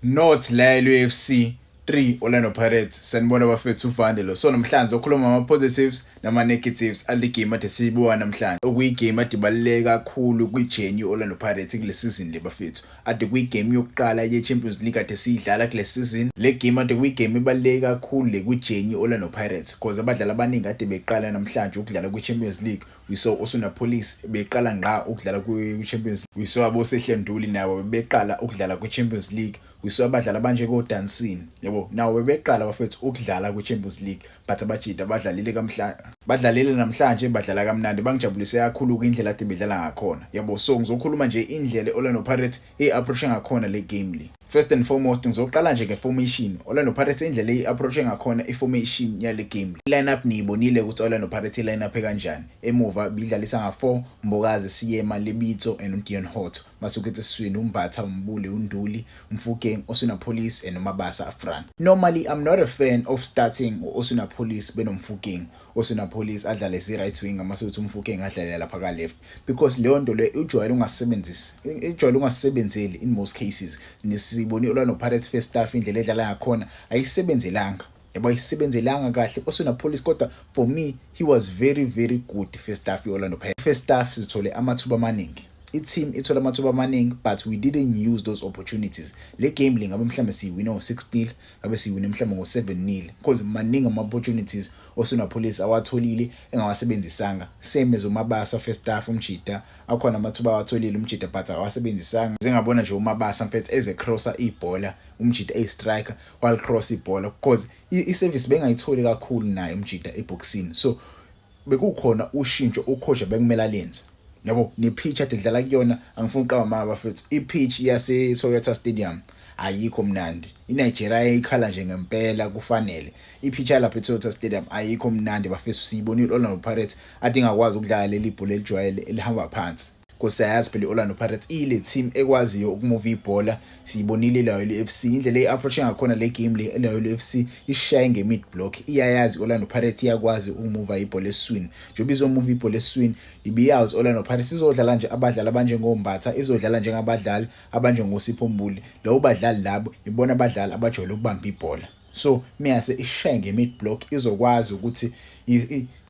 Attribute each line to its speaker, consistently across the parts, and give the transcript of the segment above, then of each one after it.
Speaker 1: Not la UFC 3 Orlando Pirates. Sanibona bafethu, uvande lo. So namhlanje okhuluma ama positives nama negatives ale game ade siyibuka namhlanje, okuyigame ade ibaluleke kakhulu kwi-journey Orlando Pirates kule season le bafethu, ade kuyigame yokuqala ye-Champions League ade siyidlala kule season. Le game ade kuyigame ebaluleke kakhulu le kwi-journey Orlando Pirates, because abadlali abaningi ade beqala namhlanje ukudlala kwi-Champions League. We saw Oswin Appollis beqala ngqa ukudlala kwi-Champions. We saw aboSihle Nduli nabo beqala ukudlala kwi-Champions League. We saw abadlali abanjengo-Dansin, yabo, nawo bebeqala bafethu ukudlala kwi-Champions League, but abajida badlalile kamhla badlalile namhlanje, badlala kamnandi. Bangijabulise kakhulu indlela ade bedlala ngakhona, yabo. So ngizokhuluma nje indlela Orlando Pirates e-approach ngakhona le game le. First and foremost, ngizoqala nje nge-formation. Orlando Pirates, indlela e-approach ngakhona i-formation yale game, line-up niyibonile ukuthi Orlando Pirates i-line-up kanjani. Emuva bidlalisa nga-4: Mbokazi, Seema, Lebitso and uDeon Hotto. Masuke esiswini uMbatha, uMbule, uNduli, uMofokeng, Oswin Appollis and uMabasa front. Normally I'm not a fan of starting Oswin Appollis benoMofokeng, Oswin Appollis adlale si right wing, amasuthi uMofokeng adlale lapha ka left, because leyo nto le ujwayele ungasebenzisi, ijwayele ungasebenzeli in most cases. Nisibone Orlando Pirates first half, indlela edlala ngakhona ayisebenzelanga, yabo, ayisebenzelanga kahle Oswin Appollis. Kodwa for me he was very very good first half. I-Orlando Pirates first half sithole amathuba amaningi, i-team ithola amathuba amaningi, but we didn't use those opportunities. Le game le ngabe mhlambe siwine ngo-6-0, ngabe siwine mhlambe ngo-7-0, because maningi ama-opportunities Oswin Appollis awatholile engawasebenzisanga. Same as uMabasa first half, umjida akhona amathuba awatholile umjida, but awasebenzisanga. Sengabona nje uMabasa mfethu eze crosser ibhola, umjida eyi-striker wali-cross ibhola, because i-service bengayitholi kakhulu naye umjida eboxini. So bekukhona ushintsho ucoach bekumele alenze, yabo. Ne-pitch ade dlala kuyona, angifuni uqamba amanga bafethu, i-pitch yase Toyota Stadium ayikho mnandi. INigeria ikhala nje ngempela, kufanele. I-pitch yalapha eToyota Stadium ayikho mnandi bafethu. Siyibonile Orlando Pirates ade ingakwazi ukudlala leli bhola elijwayele elihamba phansi. Nkosi, phela i-Orlando Pirates ile team ekwaziyo ukumuva ibhola. Siyibonile layo le-FC, indlela e-approach ngakhona le game le layo le-FC ishaye nge-mid block. Iyayazi i-Orlando Pirates iyakwazi ukumuva ibhola esiswini. Njengoba izomuva ibhola esiswini, ibiyazi Orlando Pirates izodlala nje abadlali abanjengoMbatha, izodlala njengabadlali abanjengoSipho Mbule. Labo badlali labo ibona abadlali abajwayele ukubamba ibhola, so miyase ishaye nge-mid block izokwazi ukuthi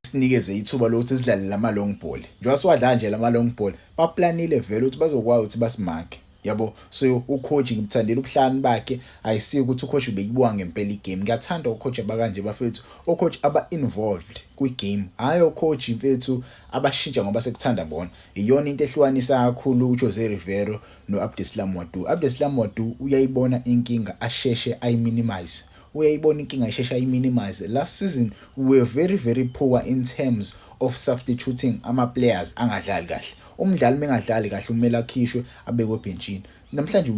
Speaker 1: sinikeze ithuba lokuthi sidlale lama long ball. Njengoba siwadlala nje lama long ball, baplanile vele ukuthi bazokwazi ukuthi basimake, yabo. So ucoach ngimthandela ubuhlani bakhe, ayisiyo ukuthi ucoach ubeyibuka ngempela igame. Ngiyathanda ucoach abakanje bafethu, ocoach aba involved kwi-game, hayi ocoach mfethu abashintsha ngoba sekuthanda bona. Iyona into ehlukanisa kakhulu uJose Rivero noAbdeslam Ouaddou. Abdeslam Ouaddou uyayibona inkinga, asheshe ayiminimize. Uyayibona inkinga, isheshe ayiminimize. Last season we were very very poor in terms of substituting ama players angadlali kahle. Umdlali mengadlali kahle umele akhishwe, abekwe ebhentshini. Namhlanje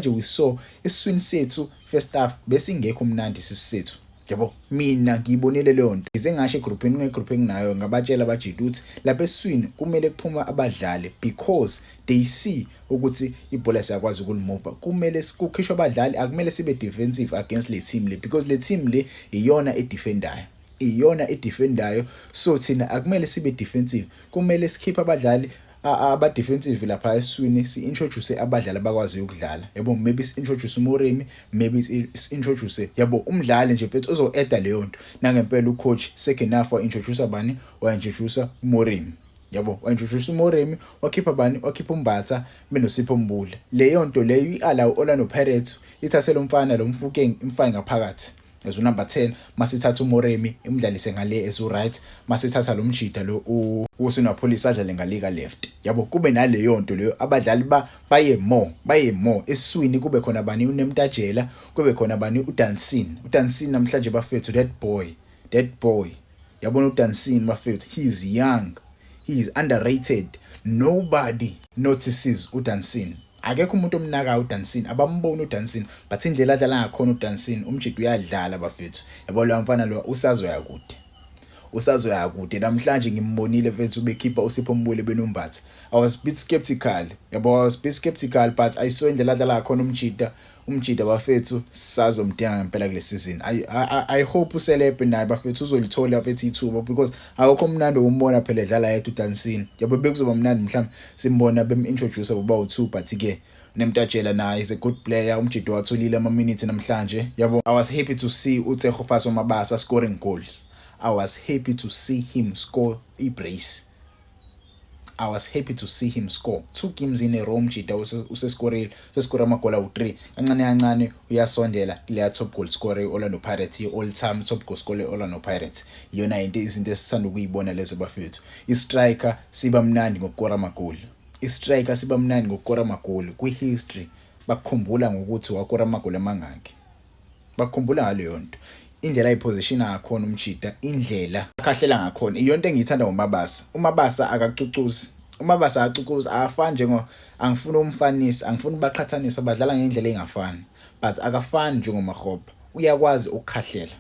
Speaker 1: we saw isiswini sethu first half besingekho mnandi isisu sethu, yabo. Mina ngiyibonile leyo nto, ngize ngasho egroupini, ngegroup enginayo, ngabatshela abajida ukuthi lapha esiswini kumele kuphuma abadlali, because they see ukuthi ibhola siyakwazi ukulimuva. Kumele kukhishwe abadlali, akumele sibe defensive against le team le, because le team le iyona edefendayo, iyona edefendayo. So thina akumele sibe defensive, kumele sikhiphe abadlali aba-defensive lapha esiswini, si-introduce abadlali abakwaziyo ukudlala, yabo. Maybe si-introduce uMoremi, maybe si-introduce, yabo, umdlali nje mfethu ozo-adda leyo nto. Nangempela ucoach second half wa-introduce bani? Wa-introduce uMoremi, yabo, wa-introduce uMoremi. Wakhipha bani? Wakhipha uMbatha benoSipho Mbule. Leyo nto leyo i-allow Orlando Pirates ithathe lo mfana lo Mofokeng, imfake ngaphakathi as unumber 10, masithatha uMoremi imdlalise ngale as u-right, masithatha lo mjida lo uOswin Appollis adlale ngale ka left, yabo. Kube naleyo nto leyo, abadlali ba baye more esiswini. Kube khona bani? UNemtajela. Kube khona bani? UDansin. UDansin namhlanje bafethu, that boy, that boy, yabona uDansin bafethu, he is young, he is underrated. Nobody notices uDansin, akekho umuntu omnakayo uDansin, abamboni uDansin, but indlela adlala ngakhona uDansin, umjidi uyadlala bafethu, yabo. Lo mfana lo usazoya kude, usazoya kude. Namhlanje ngimbonile mfethu bekhipha uSipho Mbule benoMbatha. I was a bit skeptical, yabo, I was a bit skeptical, but I saw indlela adlala ngakhona umjida. Umjida bafethu sazomdinga ngempela kule season. I hope uSelepe naye bafethu uzolithola bafethu ithuba, because akukho mnandi ukumbona phela edlala yedwa uDansin, yabo. Bekuzoba mnandi mhlawumbe simbona bem-introduce boba u2, but ke Nemtajela naye is a good player. Umjita watholile ama minutes namhlanje, yabo. I was happy to see uTshegofatso Mabasa scoring goals. I was happy to see him score a brace. I was happy to see him score two games in a row. Umjita usescorile, usescore amagoli awu3. Kancane kancane uyasondela kuleya top goal scorer e-Orlando Pirates, i-all time top goal scorer e-Orlando Pirates. Iyona into, izinto esithanda ukuyibona lezo, bafethu. I-striker siba mnandi ngokukora amagoli. I-striker siba mnandi ngokukora amagoli. Kwi-history bakukhumbula ngokuthi wakora amagoli amangaki, bakukhumbula ngaleyo nto. Indlela ayiposition ngakhona umjita, indlela akhahlela ngakhona, iyonto engiyithanda ngoMabasa. UMabasa akacucuzi, uMabasa akacucuzi, akafani njengo, angifuni umfanisi, angifuni baqhathanisa, badlala ngendlela engafani, but akafani njengoMakgopa. Uyakwazi ukukhahlela,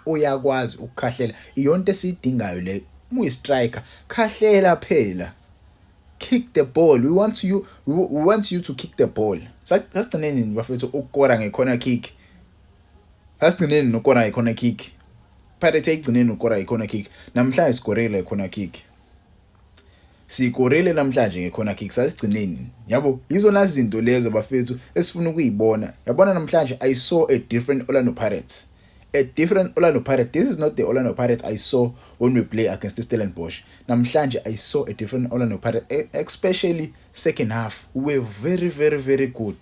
Speaker 1: uyakwazi ukukhahlela. Iyonto esiyidingayo le. Uma uyi-striker, khahlela phela, kick the ball. We want you to kick the ball. Sasigcine nini, bafethu, ukukora nge-corner kick? Sasigcine nini ukukora nge-corner kick? Pirates ayigcine nini ukukora nge-corner kick? Namhlanje sikorile nge-corner kick, sikorile namhlanje nge-corner kick. Sasigcine nini, yabo? Yizona zinto lezo, bafethu, esifuna ukuyibona, yabona. Namhlanje I saw a different Orlando Pirates, a different Orlando Pirates. This is not the Orlando Pirates I saw when we play against Stellenbosch. Namhlanje I saw a different Orlando Pirates, especially second half. We were very, very, very good.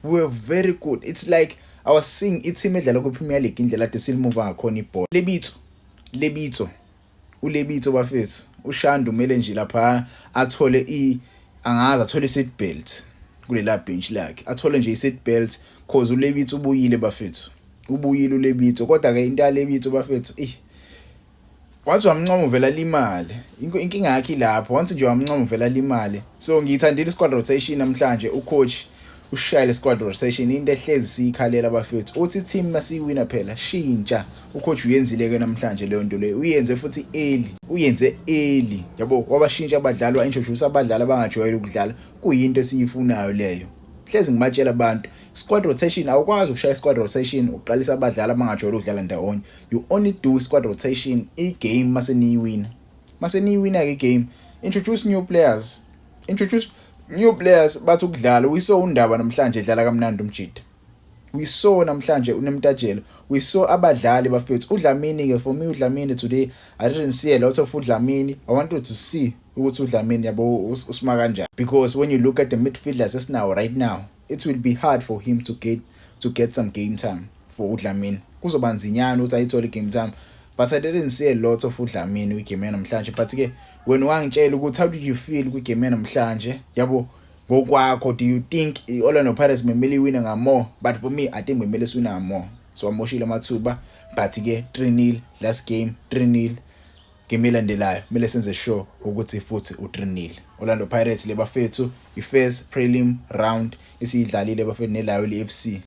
Speaker 1: We were very good. It's like I was seeing i-team edlala ku-Premier League, indlela ade silimuva ngakhona ibhola. Lebitso, Lebitso, uLebitso, bafethu, uShandu kumele nje lapha athole i angazi athole i-seat belt kulela bench lakhe, athole nje i-seat belt, cause uLebitso ubuyile, bafethu, ubuyile uLebitso. Kodwa ke into yaLebitso, bafethu, eh wathi wamncoma uvela limale. Inkinga yakhe ilapho, once nje wamncoma uvela limale. So ngiyithandile squad rotation namhlanje. Ucoach ushayile squad rotation, into ehlezi siyikhalela, bafethu, uthi team masiwina phela shintsha. Ucoach uyenzile ke namhlanje leyo nto leyo, uyenze futhi early, uyenze early, yabo. Wabashintsha abadlali, wa-introduce abadlali abangajwayele ukudlala. Kuyinto esiyifunayo leyo. Hlezi ngibatshela abantu, squad rotation, awukwazi ukushaya squad rotation uqalisa abadlali abangajwayele ukudlala ndawonye. You only do squad rotation i-game mase niyiwina. Mase niyiwina ke game, introduce new players, introduce new players bathi ukudlala. We saw uNdaba namhlanje edlala kamnandi umjita. We saw namhlanje uNemtajela. We saw abadlali, bafethu. uDlamini ke, for me uDlamini today, I didn't see a lot of uDlamini. I wanted to see ukuthi uDlamini, yabo, usima kanjani, because when you look at the midfielders esinawo right now, it will be hard for him to get some game time. For uDlamini kuzoba nzinyana ukuthi ayithole game time, but I didn't see a lot of uDlamini kwigame yanamhlanje. But ke wena wangitshela ukuthi how did you feel kwigame yanamhlanje, yabo, ngokwakho? Do you think i-Orlando Pirates bemele iwine ngamore? But for me, I think bemele siwine ngamore, so wamoshile amathuba. But ke 3-0 last game, 3-0 game elandelayo, kumele senze sure ukuthi futhi u3-0. Orlando Pirates le, bafethu, i-first prelim round esiyidlalile, bafethu, nelayo le-FC.